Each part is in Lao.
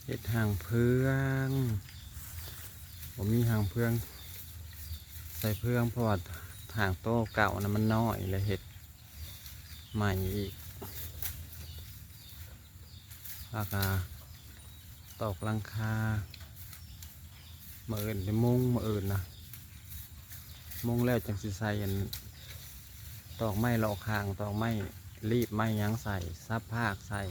ເຮັດຮ່າງເຟືອງ ບໍ່ມີຮ່າງເຟືອງໃສ່ເຟືອງ ເພາະວ່າຮ່າງໂຕເກົ່ານະມັນນ້ອຍ ແລ້ວເຮັດໃໝ່ອີກ ແລ້ວກະຕອກຫຼັງຄາ. ມື້ອື່ນໄປມຸງ ມື້ອື່ນນະ ມຸງແລ້ວຈັ່ງຊິໃສ່ອັນ ຕອກໄມ້ເລາະຂ້າງ ຕອກໄມ້ລີບໄມ້ຫຍັງໃສ່ ສັບພາກໃສ່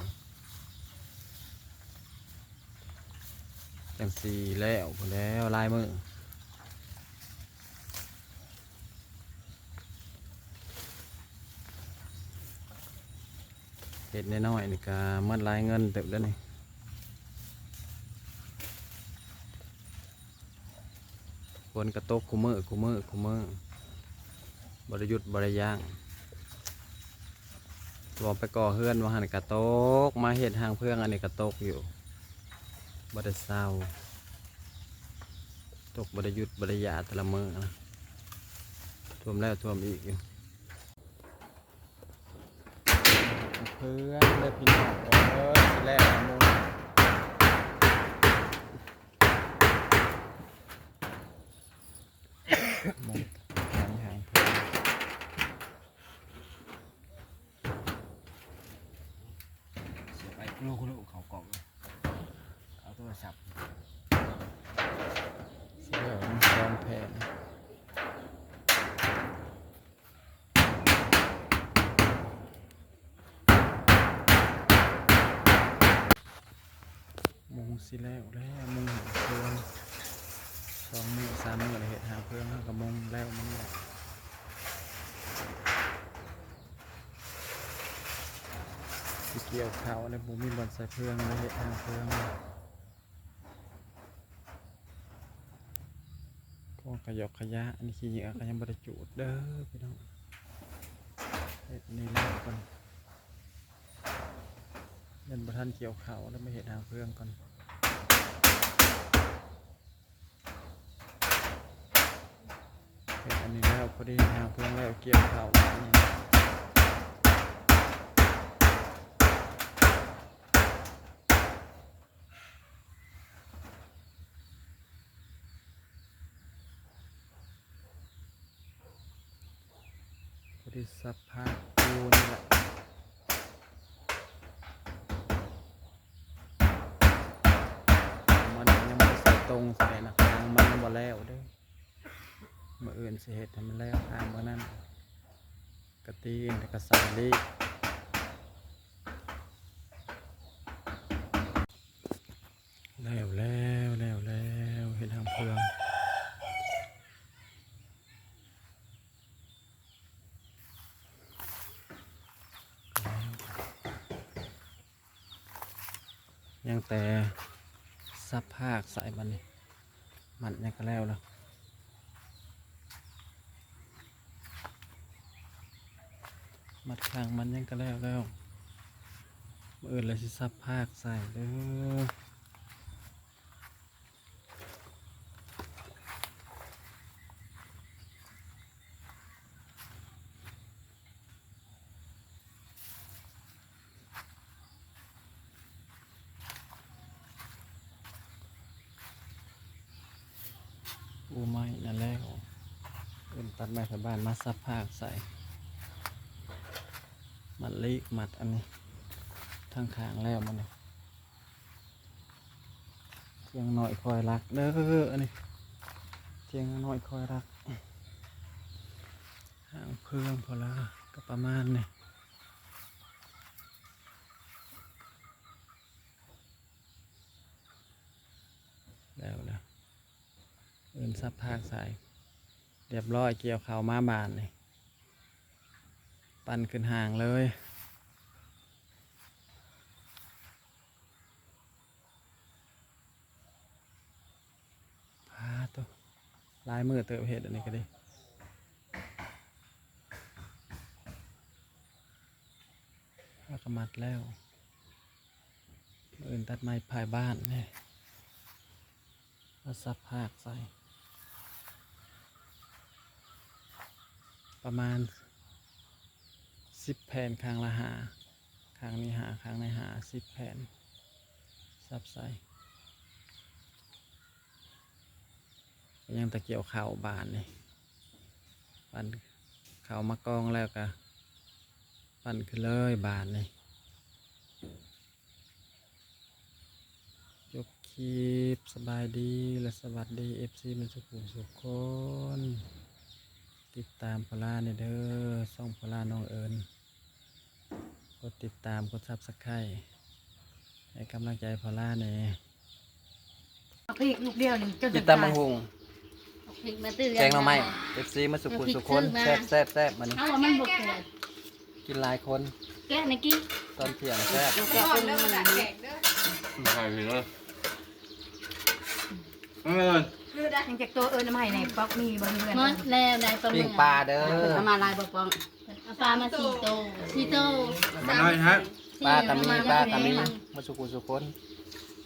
ຈັ່ງຊິແລ້ວພຸ້ນແຫຼ້ວ ຫຼາຍມື້. ເຮັດນ້ອຍໆນີ້ກະໝົດຫຼາຍເງິນເຕີບເດ້ນີ້. ຝົນກະຕົກຄູ່ມື້ ຄູ່ມື້ ຄູ່ມື້ ບໍ່ໄດ້ຢຸດບໍ່ໄດ້ຢັ້ງ. ລວມໄປກໍ່ເຮືອນວ່າຫັ້ນກະຕົກ ມາເຮັດຮ່າງເຟືອງອັນນີ້ກະຕົກຢູ່ ບໍ່ໄດ້ເຊົາ ຕົກບໍ່ໄດ້ຢຸດບໍ່ໄດ້ຢ່າ ແຕ່ລະມື້ນະ ຖ້ວມແລ້ວຖ້ວມອີກຢູ່. ເຟືອງເດີພີ່ນ້ອງເອີຍ ແລ້ວມຸງ ມຸງ ເສຍໄປ ລູກໆ ເຂົ້າກ່ອງ ເອົາໂທລະສັບ ເສຍແລ້ວມັນສອງແຜ່ນ. ມຸງຊິແລ້ວແລ້ວ ມຸງເຮືອນ ສອງມື້ສາມມື້ລະເຮັດຮ່າງເຟືອງ ເຮົາກະມຸງແລ້ວມື້ນີ້ແຫຼະ. ຊິກ່ຽວເຂົ້າແລ້ວ ບໍ່ມີບ່ອນໃສ່ເຟືອງ ລະເຮັດຮ່າງເຟືອງ. ກະຫຍອກຂະຍະ ອັນນີ້ຂີ້ເຫຍື້ອກະຍັງບໍ່ໄດ້ຈູດເດີພີ່ນ້ອງ ເຮັດນີ້ແລ້ວກ່ອນ ຍັງບໍ່ທັນກ່ຽວເຂົ້າ ລະມາເຮັດຮ່າງເຟືອງກ່ອນ. ເຮັດອັນນີ້ແລ້ວ ພໍດີເຮັດຮ່າງເຟືອງແລ້ວ ກ່ຽວເຂົ້າບາດນີ້. ພໍດີສັບພາກປູນີ້ແຫຼະ ມັນຍັງບໍ່ໄດ້ໃສ່ຕົງໃສ່ນະ ທາງມັນຍັງບໍ່ແລ້ວເດ້. ມື້ອື່ນຊິເຮັດໃຫ້ມັນແລ້ວ ທາງມື້ນັ້ນກະຕີນ ແລ້ວກະໃສ່ລີກ. ແລ້ວແລ້ວ ແລ້ວແລ້ວ ເຮັດຮ່າງເຟືອງ ຍັງແຕ່ສັບພາກໃສ່ບາດນີ້ ມັດຫຍັງກະແລ້ວລະ ມັດຂ້າງມັດຫຍັງກະແລ້ວແລ້ວ ມື້ອື່ນລະຊິສັບພາກໃສ່ເດີ. ປູໄມ້ນັ້ນແລ້ວ ເອີ້ນຕັດໄມ້ໄທບ້ານມາສັບພາກໃສ່ ມັດລີກ ມັດອັນນີ້ ທັງຂ້າງແລ້ວມັນນີ້. ທຽງນ້ອຍຄອຍລັກເດີ ອັນນີ້ ທຽງນ້ອຍຄອຍລັກ ຮ່າງເຟືອງພໍລະ ກະປະມານນີ້. ແລ້ວລະ ອື່ນສັບພາກໃສ່ ຮຽບຮ້ອຍ ກ່ຽວເຂົ້າມາບາດນີ້ ປັ່ນຂຶ້ນຮ່າງເລີຍ. ປາໂຕ ຫຼາຍມື້ເຕີບເຮັດອັນນີ້ກະດີ ແລ້ວກະມັດແລ້ວ ມື້ອື່ນຕັດໄມ້ພາຍບ້ານນີ້ ມາສັບພາກໃສ່ ປະມານສິບແຜ່ນ ຂ້າງລະຫ້າ ຂ້າງນີ້ຫ້າ ຂ້າງນີ້ຫ້າ ສິບແຜ່ນ ສັບໃສ່ ຍັງແຕ່ກ່ຽວເຂົ້າບາດນີ້ ປັ່ນເຂົ້າມາກອງແລ້ວກະປັ່ນຂຶ້ນເລີຍບາດນີ້. ຈົບຄລິບ ສະບາຍດີ ແລະ ສະຫວັດດີ ເອັຟຊີ ໝົດສູ່ຜູ້ສູ່ຄົນ. ຕິດຕາມພາລາແດ່ເດີ ຊ່ອງພາລານ້ອງເອີນ. ກົດຕິດຕາມ ກົດ Subscribe ໃຫ້ກຳລັງໃຈພາລາແດ່. ເອົາພລິກລູກດຽວນີ້ ຈົນ ກິນຕຳບັກຫຸ່ງ ເອົາພລິກມາຕື່ມ ແກງໜໍ່ໄມ້ ເອັຟຊີ ໝົດສູ່ຜູ້ສູ່ຄົນ. ແຊບໆໆ ມື້ນີ້ ເຮົາວ່າມັນບໍ່ແຂກ ກິນຫຼາຍຄົນ ແກະໃນກີ້ ຕອນທ່ຽງແຊບ. ແກະເປັນມື້ນີ້ ໃສ່ເລີຍ ເອີ ຍັງຈັກໂຕ ເອີ້ນມາໃຫ້ແດ່. ປອກມີບໍ່? ເພື່ອນ ໝົດແລ້ວ ໄດ້ປາ ປີ້ງປາເດີ ເອົາມາຫຼາຍບໍ່ປອກ? ເອົາປາມາສີ່ໂຕ ສີ່ໂຕ ມາໜ້ອຍຮະ ປາກະມີ ປາກະມີ ໝົດສູ່ຜູ້ສູ່ຄົນ.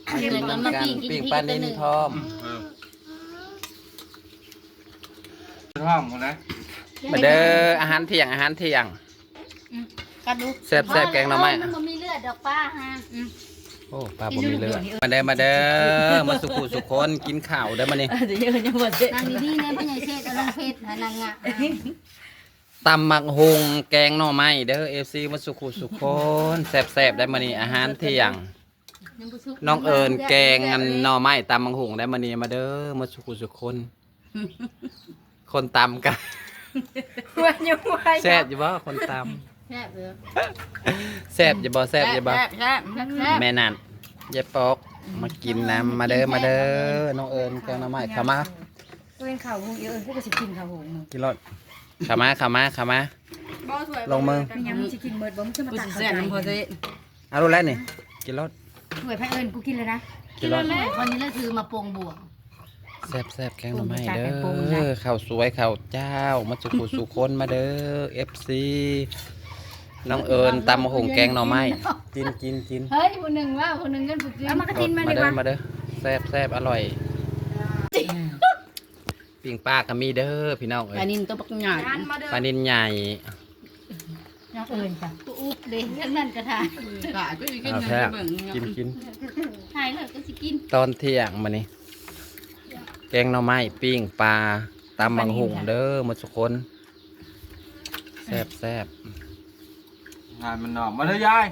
ມາກິນນຳກັນ ປີ້ງປານິນພ້ອມ ທ້ອງພຸ້ນນະ. ມາເດີ ອາຫານທ່ຽງ ອາຫານທ່ຽງ. ອືມ ກັດດູ ແຊບໆ ແກງໜໍ່ໄມ້. ມັນບໍ່ມີເລືອດດອກປາຮະ. ອືມ ໂອ້ ປາບໍ່ມີເລືອດ. ມາເດີ ມາເດີ ໝົດສູ່ຜູ້ສູ່ຄົນ ກິນເຂົ້າເດີມື້ນີ້. ເອີ ຍັງບໍ່ເສັດ ນັ່ງດີໆແດ່ ພໍ່ໃຫຍ່ເສດ ເອົາລົງເຟສໃຫ້ນາງງາມ. ຕຳບັກຫຸ່ງແກງໜໍ່ໄມ້ເດີ ເອັຟຊີ ໝົດສູ່ຜູ້ສູ່ຄົນ. ແຊບໆ ໄດ໋ມື້ນີ້ ອາຫານທ່ຽງ. ນ້ອງເອີນແກງອັນໜໍ່ໄມ້ຕຳບັກຫຸ່ງໄດ໋ມື້ນີ້. ມາເດີ ໝົດສູ່ຜູ້ສູ່ຄົນ. ຄົນຕຳກະ ແຊບຢູ່ບໍ່ຄົນຕຳ? ແຊບເດີ ແຊບຢູ່ບໍ່? ແຊບຢູ່ບໍ່? ແຊບໆໆໆ ແມ່ນັດ ຍາຍປອກ ມາກິນນຳ. ມາເດີ ມາເດີ ນ້ອງເອີນແກງໜໍ່ໄມ້. ເຂົ້າມາ ເອີນເຂົ້າຫຸງ ເອີນ ກູກໍຊິກິນເຂົ້າຫຸງ. ກິນໂລດ ເຂົ້າມາ ເຂົ້າມາ ເຂົ້າມາ. ບໍ່ ຖ້ວຍ ລົງມື ບໍ່ ມີຫຍັງ ມັນຊິກິນໝົດບໍ່? ມັນຈະມາ ກູ ຕັກ ຊິແຊບນຳພໍ່ເສດ. ເອົາໂລດແລ້ວນີ້ ກິນໂລດ. ຖ້ວຍໃຜເອີ້ນ ກູກິນແລ້ວນະ. ກິນໂລດ ຖ້ວຍຂ້ອຍນີ້ແຫຼະ ຖືມາໂປ່ງບວກ. ແຊບໆ ແກງໜໍ່ໄມ້ເດີ ເຂົ້າສວຍເຂົ້າຈ້າວ ໝົດສູ່ຜູ້ສູ່ຄົນ. ມາເດີ ເອັຟຊີ ນ້ອງເອີນຕຳບັກຫຸ່ງແກງໜໍ່ໄມ້. ກິນ ກິນ ກິນ. ເຮີ້ຍ ຜູ້ໜຶ່ງວ່າ ຜູ້ໜຶ່ງເອີ້ນຜູ້ກິນ. ເອົາໝາກກະທິນມາ ມາເດີ ມາເດີ ແຊບໆ ອະລ່ອຍ. ປີ້ງປາກະມີເດີພີ່ນ້ອງເອີຍ ປານິນໂຕບັກໃຫຍ່ ປານິນໃຫຍ່. ນ້ອງເອີນຈ້ະ ກູອຸບເດ້ ທາງນັ້ນກະຖ່າຍ ກະຄືຊິກິນ ເອົາແທ້ ເບິ່ງ ກິນ ກິນ ຖ່າຍແລ້ວກະຊິກິນ. ຕອນທ່ຽງມື້ນີ້ ແກງໜໍ່ໄມ້ ປີ້ງປາ ຕຳບັກຫຸ່ງເດີ ໝົດສູ່ຄົນ. ແຊບໆ ງານມັນນອກ ມາເດີຍາຍ.